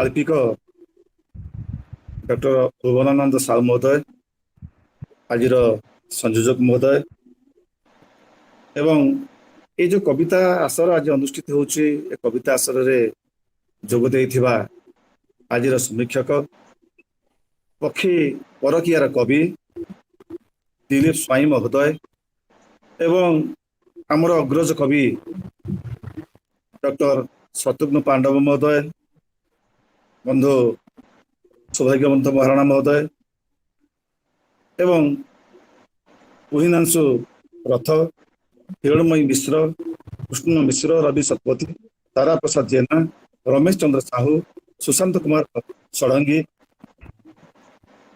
ଗାଳ୍ପିକ ଡକ୍ଟର ଭୁବନାନନ୍ଦ ସାହୁ ମହୋଦୟ, ଆଜିର ସଂଯୋଜକ ମହୋଦୟ, ଏବଂ ଏଇ ଯୋଉ କବିତା ଆସର ଆଜି ଅନୁଷ୍ଠିତ ହେଉଛି, ଏ କବିତା ଆସରରେ ଯୋଗ ଦେଇଥିବା ଆଜିର ସମୀକ୍ଷକ ପକ୍ଷୀ ପରକିଆର କବି ଦିଲୀପ ସ୍ୱାଇଁ ମହୋଦୟ, ଏବଂ ଆମର ଅଗ୍ରଜ କବି ଡକ୍ଟର ଶତ୍ରୁଘ୍ନ ପାଣ୍ଡବ ମହୋଦୟ, ବନ୍ଧୁ ସୌଭାଗ୍ୟବନ୍ତ ମହାରଣା ମହୋଦୟ, ଏବଂ ପୁହିନାଂଶୁ ରଥ, ହିରଣ୍ମୟୀ ମିଶ୍ର, କୃଷ୍ଣ ମିଶ୍ର, ରବି ଶତପଥୀ, ତାରା ପ୍ରସାଦ ଜେନା, ରମେଶ ଚନ୍ଦ୍ର ସାହୁ, ସୁଶାନ୍ତ କୁମାର ଷଡ଼ଙ୍ଗୀ,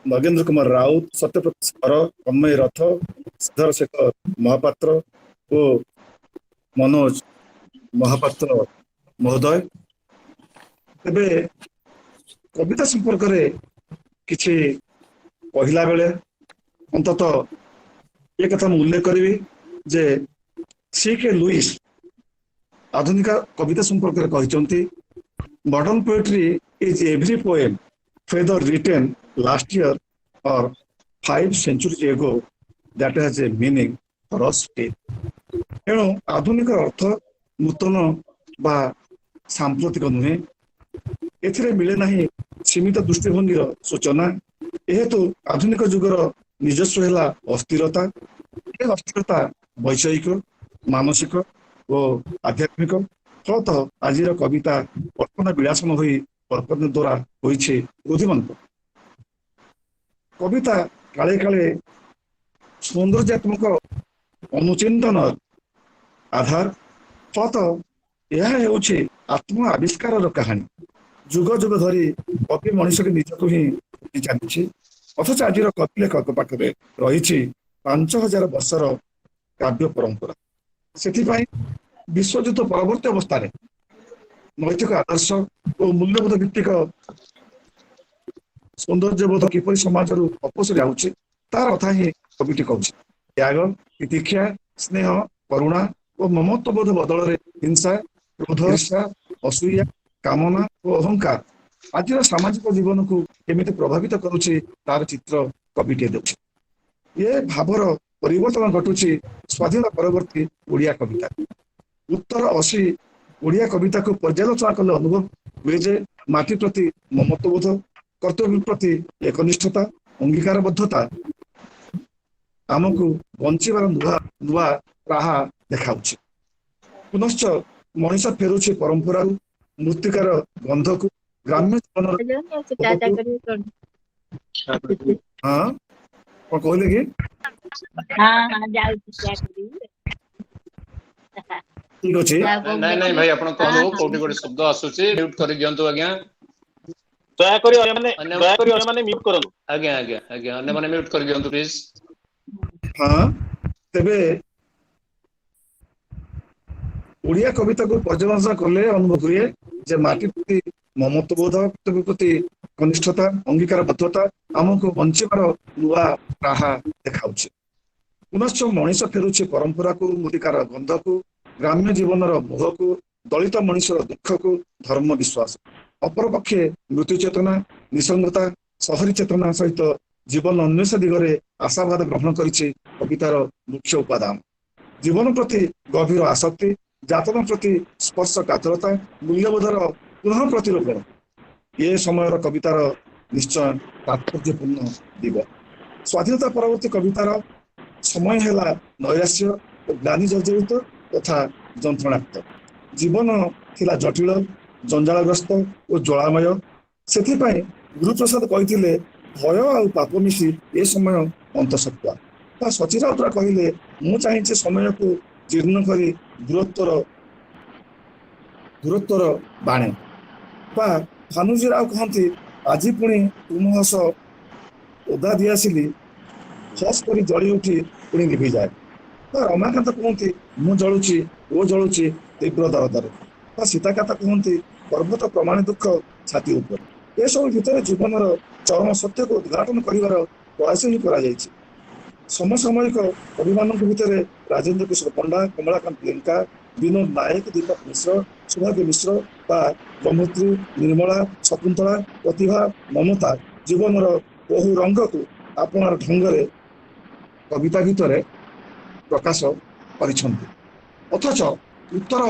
ନଗେନ୍ଦ୍ର କୁମାର ରାଉତ, ସତ୍ୟପ୍ରକାଶ କର, ତନ୍ମୟ ରଥ, ଶ୍ରୀଧର ଶେଖର ମହାପାତ୍ର ଓ ମନୋଜ ମହାପାତ୍ର ମହୋଦୟ। ତେବେ କବିତା ସମ୍ପର୍କରେ କିଛି କହିଲା ବେଳେ ଅନ୍ତତଃ ଏ କଥା ମୁଁ ଉଲ୍ଲେଖ କରିବି ଯେ ସି କେ ଲୁଇସ୍ ଆଧୁନିକ କବିତା ସମ୍ପର୍କରେ କହିଛନ୍ତି, modern poetry is every poem whether written last year or 5 centuries ago that has a meaning for us still. ତେଣୁ ଆଧୁନିକ ଅର୍ଥ ନୂତନ ବା ସାମ୍ପ୍ରତିକ ନୁହେଁ, ଏଥିରେ ମିଳେ ନାହିଁ ସୀମିତ ଦୃଷ୍ଟିଭଙ୍ଗୀର ସୂଚନା। ଏହେତୁ ଆଧୁନିକ ଯୁଗର ନିଜସ୍ୱ ହେଲା ଅସ୍ଥିରତା। ଏ ଅସ୍ଥିରତା ବୈଷୟିକ, ମାନସିକ ଓ ଆଧ୍ୟାତ୍ମିକ। ଫଳତଃ ଆଜିର କବିତା କଳ୍ପନା ବିଳାସନ ହୋଇ କଳ୍ପନା ଦ୍ୱାରା ହୋଇଛି ରୁଧିମନ୍ତ। କବିତା କାଳେ କାଳେ ସୌନ୍ଦର୍ଯ୍ୟାତ୍ମକ ଅନୁଚିନ୍ତନ ଆଧାର। ଫଳତଃ ଏହା ହେଉଛି ଆତ୍ମ ଆବିଷ୍କାରର କାହାଣୀ। ଯୁଗ ଯୁଗ ଧରି କବି ମଣିଷକୁ ନିଜକୁ ହିଁ ଚାଲିଛି, ଅଥଚ ଆଜିର କବି ଲେଖକ ପାଖରେ ରହିଛି 5000 ବର୍ଷର କାବ୍ୟ ପରମ୍ପରା। ସେଥିପାଇଁ ବିଶ୍ୱଯୁଦ୍ଧ ପରବର୍ତ୍ତୀ ଅବସ୍ଥାରେ ନୈତିକ ଆଦର୍ଶ ଓ ମୂଲ୍ୟବୋଧ ଭିତ୍ତିକ ସୌନ୍ଦର୍ଯ୍ୟବୋଧ କିପରି ସମାଜରୁ ଅପସରି ଯାଉଛି, ତାର କଥା ହିଁ କବିଟି କହୁଛି। ତ୍ୟାଗ, ତିତିକ୍ଷା, ସ୍ନେହ, କରୁଣା ଓ ମମତ୍ୱବୋଧ ବଦଳରେ ହିଂସା, କ୍ରୋଧ, ଈର୍ଷା, ଅସୂୟା, କାମନା ଓ ଅହଙ୍କାର ଆଜିର ସାମାଜିକ ଜୀବନକୁ କେମିତି ପ୍ରଭାବିତ କରୁଛି, ତାର ଚିତ୍ର କବିଟିଏ ଦେଉଛି। ଏ ଭାବର ପରିବର୍ତ୍ତନ ଘଟୁଛି ସ୍ୱାଧୀନତା ପରବର୍ତ୍ତୀ ଓଡ଼ିଆ କବିତା। ଉତ୍ତର 80 ଓଡ଼ିଆ କବିତାକୁ ପର୍ଯ୍ୟାଲୋଚନା କଲେ ଅନୁଭବ ହୁଏ ଯେ ମାଟି ପ୍ରତି ମମତ୍ୱବୋଧ, କର୍ତ୍ତବ୍ୟ ପ୍ରତି ଏକନିଷ୍ଠତା, ଅଙ୍ଗୀକାରବଦ୍ଧତା ଆମକୁ ବଞ୍ଚିବାର ନୂଆ ନୂଆ ରାହା ଦେଖାଉଛି। ପୁନଶ୍ଚ ମଣିଷ ଫେରୁଛି ପରମ୍ପରାରୁ, ମୃତ୍ତିକାର ଗନ୍ଧକୁ, ଗ୍ରାମ୍ୟ ଜୀବନର। ହଁ, କଣ କହିଲେ କି? ଠିକ ଅଛି। ନାଇଁ ନାଇଁ ଭାଇ, ଆପଣ କୁହନ୍ତୁ। କୋଉଠି ଗୋଟେ ଶବ୍ଦ ଆସୁଛି, ମ୍ୟୁଟ କରିଦିଅନ୍ତୁ ଆଜ୍ଞା। ଦୟାକରି ଦୟାକରି ଅନ୍ୟମାନେ ମ୍ୟୁଟ କରନ୍ତୁ। ଆଜ୍ଞା ଆଜ୍ଞା ଆଜ୍ଞା, ଅନ୍ୟମାନେ ମ୍ୟୁଟ କରିଦିଅନ୍ତୁ ପ୍ଲିଜ। ହଁ, ତେବେ ଓଡ଼ିଆ କବିତାକୁ ପର୍ଯ୍ୟାଲୋଚନା କଲେ ଅନୁଭବ ହୁଏ ଯେ ମାଟି ପ୍ରତି ମମତ୍ୱବୋଧ, କର୍ତ୍ତବ୍ୟ ପ୍ରତି କନିଷ୍ଠତା, ଅଙ୍ଗୀକାରବଦ୍ଧତା ଆମକୁ ବଞ୍ଚିବାର ନୂଆ ରାହା ଦେଖାଉଛି। ପୁନଶ୍ଚ ମଣିଷ ଫେରୁଛି ପରମ୍ପରାକୁ, ମୃତ୍ତିକାର ଗନ୍ଧକୁ, ଗ୍ରାମ୍ୟ ଜୀବନର ମୋହକୁ, ଦଳିତ ମଣିଷର ଦୁଃଖକୁ, ଧର୍ମ ବିଶ୍ୱାସ। ଅପରପକ୍ଷେ ମୃତ୍ୟୁ ଚେତନା, ନିସଙ୍ଗତା, ସହରୀ ଚେତନା ସହିତ ଜୀବନ ଅନ୍ୱେଷ ଦିଗରେ ଆଶାବାଦ ଗ୍ରହଣ କରିଛି କବିତାର ମୁଖ୍ୟ ଉପାଦାନ। ଜୀବନ ପ୍ରତି ଗଭୀର ଆସକ୍ତି, ଯାତନା ପ୍ରତି ସ୍ପର୍ଶ କାତରତା, ମୂଲ୍ୟବୋଧର ପୁନଃ ପ୍ରତିରୋପଣ ଏ ସମୟର କବିତାର ନିଶ୍ଚୟ ତାତ୍ପର୍ଯ୍ୟପୂର୍ଣ୍ଣ ଦିଗ। ସ୍ୱାଧୀନତା ପରବର୍ତ୍ତୀ କବିତାର ସମୟ ହେଲା ନୈରାଶ୍ୟ ଓ ଗ୍ଲାନି ଜର୍ଜରିତ ତଥା ଯନ୍ତ୍ରଣାକ୍ତ। ଜୀବନ ଥିଲା ଜଟିଳ, ଜଞ୍ଜାଳଗ୍ରସ୍ତ ଓ ଜ୍ୱାଳାମୟ। ସେଥିପାଇଁ ଗୁରୁପ୍ରସାଦ କହିଥିଲେ, ଭୟ ଆଉ ପାପ ମିଶି ଏ ସମୟ ଅନ୍ତସତ୍ୱା। ବା ସଚି ରାଉତରା କହିଲେ, ମୁଁ ଚାହିଁଛି ସମୟକୁ ଜୀର୍ଣ୍ଣ କରି ଦୂରତ୍ୱର ବାଣେ। ବା ଭାନୁଜୀ ରାଓ କହନ୍ତି, ଆଜି ପୁଣି ତୁମ ହସ ଓଦା ଦିଆସିଲି ହସ କରି ଜଳି ଉଠି ପୁଣି ଲିଭିଯାଏ। ବା ରମାକାନ୍ତ କୁହନ୍ତି, ମୁଁ ଜଳୁଛି ଓ ଜଳୁଛି ତୀବ୍ର ଦରଦରେ। ବା ସୀତାକାନ୍ତ କୁହନ୍ତି, ପର୍ବତ ପ୍ରମାଣ ଦୁଃଖ ଛାତି ଉପରେ। ଏସବୁ ଭିତରେ ଜୀବନର ଚରମ ସତ୍ୟକୁ ଉଦ୍ଘାଟନ କରିବାର ପ୍ରୟାସ ହିଁ କରାଯାଇଛି। ସମସାମୟିକ କବିମାନଙ୍କ ଭିତରେ ରାଜେନ୍ଦ୍ର କିଶୋର ପଣ୍ଡା, କମଳାକାନ୍ତ ଲେଙ୍କା, ବିନୋଦ ନାୟକ, ଦୀପକ ମିଶ୍ର, ସୌଭାଗ୍ୟ ମିଶ୍ର ବା ବ୍ରହ୍ମତ୍ରୀ, ନିର୍ମଳା, ଶକୁନ୍ତଳା, ପ୍ରତିଭା, ମମତା ଜୀବନର ବହୁ ରଙ୍ଗକୁ ଆପଣାର ଢଙ୍ଗରେ କବିତା ଭିତରେ ପ୍ରକାଶ କରିଛନ୍ତି। ଅଥଚ ଉତ୍ତର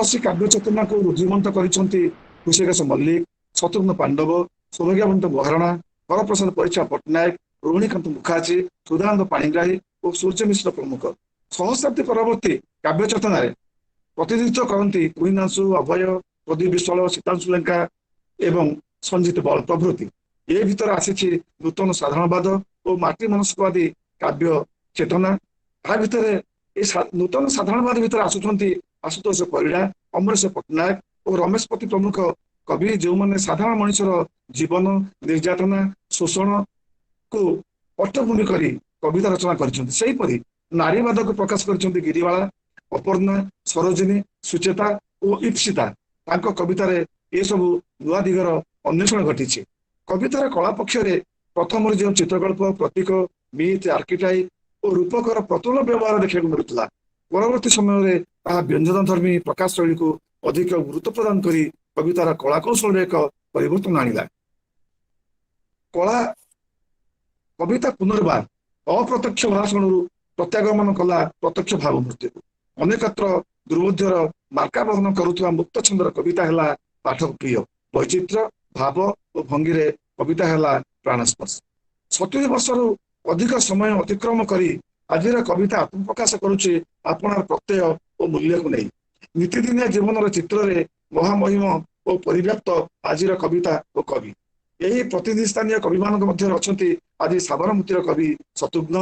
80 କାବ୍ୟ ଚେତନାକୁ ରୁଜୀବନ୍ତ କରିଛନ୍ତି ହୃଷିକେଶ ମଲ୍ଲିକ, ଶତ୍ରୁଘ୍ନ ପାଣ୍ଡବ, ସୌଭାଗ୍ୟବନ୍ତ ମହାରଣା, ହରପ୍ରସାଦ ପରିଛା ପଟ୍ଟନାୟକ, ରୋହିଣୀକାନ୍ତ ମୁଖାର୍ଜୀ, ସୁଧାନନ୍ଦ ପାଣିଗ୍ରାହୀ ଓ ସୂର୍ଯ୍ୟ ମିଶ୍ର ପ୍ରମୁଖ। ସହସ୍ରାବ୍ଦୀ ପରବର୍ତ୍ତୀ କାବ୍ୟ ଚେତନାରେ ପ୍ରତିନିଧିତ୍ୱ କରନ୍ତି କୁହିନାଂଶୁ, ଅଭୟ, ପ୍ରଦୀପ ବିଶ୍ୱାଳ, ସୀତାଂଶୁ ଲେଙ୍କା ଏବଂ ସଞ୍ଜିତ ବଳ ପ୍ରଭୃତି। ଏ ଭିତରେ ଆସିଛି ନୂତନ ସାଧାରଣବାଦ ଓ ମାଟି ମନସ୍କବାଦୀ କାବ୍ୟ ଚେତନା। ତା ଭିତରେ ଏ ନୂତନ ସାଧାରଣବାଦ ଭିତରେ ଆସୁଛନ୍ତି ଆଶୁତୋଷ ପରିଡ଼ା, ଅମରେଶ ପଟ୍ଟନାୟକ ଓ ରମେଶ ପତି ପ୍ରମୁଖ କବି, ଯେଉଁମାନେ ସାଧାରଣ ମଣିଷର ଜୀବନ, ନିର୍ଯାତନା, ଶୋଷଣକୁ ପଟ୍ଟଭୂମି କରି କବିତା ରଚନା କରିଛନ୍ତି। ସେହିପରି ନାରୀବାଦକୁ ପ୍ରକାଶ କରିଛନ୍ତି ଗିରିବାଳା, ଅପର୍ଣ୍ଣା, ସରୋଜିନୀ, ସୁଚେତା ଓ ଇପ୍ସିତା। ତାଙ୍କ କବିତାରେ ଏସବୁ ନୂଆ ଦିଗର ଅନ୍ୱେଷଣ ଘଟିଛି। କବିତାର କଳା ପକ୍ଷରେ ପ୍ରଥମରୁ ଯେଉଁ ଚିତ୍ରକଳ୍ପ, ପ୍ରତୀକ, ମିଥ୍, ଆର୍କିଟାଇପ୍ ଓ ରୂପକର ପ୍ରତୁଳ ବ୍ୟବହାର ଦେଖିବାକୁ ମିଳୁଥିଲା, ପରବର୍ତ୍ତୀ ସମୟରେ ତାହା ବ୍ୟଞ୍ଜନ ଧର୍ମୀ ପ୍ରକାଶ ଶୈଳୀକୁ ଅଧିକ ଗୁରୁତ୍ୱ ପ୍ରଦାନ କରି କବିତାର କଳା କୌଶଳରେ ଏକ ପରିବର୍ତ୍ତନ ଆଣିଲା। କଳା କବିତା ପୁନର୍ବାର ଅପ୍ରତ୍ୟକ୍ଷ ଭାଷଣରୁ ପ୍ରତ୍ୟାଗମନ କଲା ପ୍ରତ୍ୟକ୍ଷ ଭାବମୂର୍ତ୍ତିକୁ। ଅନେକତ୍ର ଦୁର୍ବୋଧ୍ୟର ମାର୍କା ବହନ କରୁଥିବା ମୁକ୍ତ ଛନ୍ଦର କବିତା ହେଲା ପାଠକ ପ୍ରିୟ। ବୈଚିତ୍ର୍ୟ, ଭାବ ଓ ଭଙ୍ଗୀରେ କବିତା ହେଲା ପ୍ରାଣସ୍ପର୍ଶ। 70 ବର୍ଷରୁ ଅଧିକ ସମୟ ଅତିକ୍ରମ କରି ଆଜିର କବିତା ଆତ୍ମପ୍ରକାଶ କରୁଛି ଆପଣାର ପ୍ରତ୍ୟୟ ଓ ମୂଲ୍ୟକୁ ନେଇ। ନିତିଦିନିଆ ଜୀବନର ଚିତ୍ରରେ ମହାମହିମ ଓ ପରିବ୍ୟାପ୍ତ ଆଜିର କବିତା ଓ କବି। ଏହି ପ୍ରତିନିଧି ସ୍ଥାନୀୟ କବିମାନଙ୍କ ମଧ୍ୟରେ ଅଛନ୍ତି ଆଜି ସାବରମତୀର କବି ଶତ୍ରୁଘ୍ନ,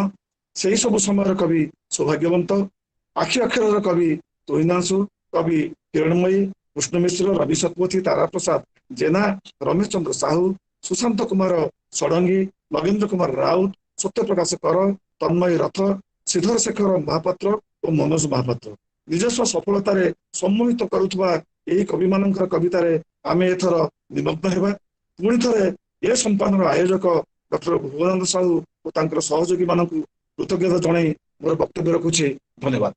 ସେହି ସବୁ ସମୟର କବି ସୌଭାଗ୍ୟବନ୍ତ, ଆଖି ଅକ୍ଷରର କବି ତୁହିନାଂଶୁ, କବି କିରଣମୟୀ, କୃଷ୍ଣ ମିଶ୍ର, ରବି ଶତପଥୀ, ତାରାପ୍ରସାଦ ଜେନା, ରମେଶ ଚନ୍ଦ୍ର ସାହୁ, ସୁଶାନ୍ତ କୁମାର ଷଡ଼ଙ୍ଗୀ, ନଗେନ୍ଦ୍ର କୁମାର ରାଉତ, ସତ୍ୟପ୍ରକାଶ କର, ତନ୍ମୟୀ ରଥ, ଶ୍ରୀଧର ଶେଖର ମହାପାତ୍ର ଓ ମନୋଜ ମହାପାତ୍ର। ନିଜସ୍ୱ ସଫଳତାରେ ସମ୍ମୋହିତ କରୁଥିବା ଏହି କବିମାନଙ୍କର କବିତାରେ ଆମେ ଏଥର ନିମଗ୍ନ ହେବା। ପୁଣି ଥରେ ଏ ସମ୍ପାଦନର ଆୟୋଜକ ଡକ୍ଟର ଭୁବନାନନ୍ଦ ସାହୁ ଓ ତାଙ୍କର ସହଯୋଗୀ ମାନଙ୍କୁ କୃତଜ୍ଞତା ଜଣାଇ ମୋର ବକ୍ତବ୍ୟ ରଖୁଛି। ଧନ୍ୟବାଦ।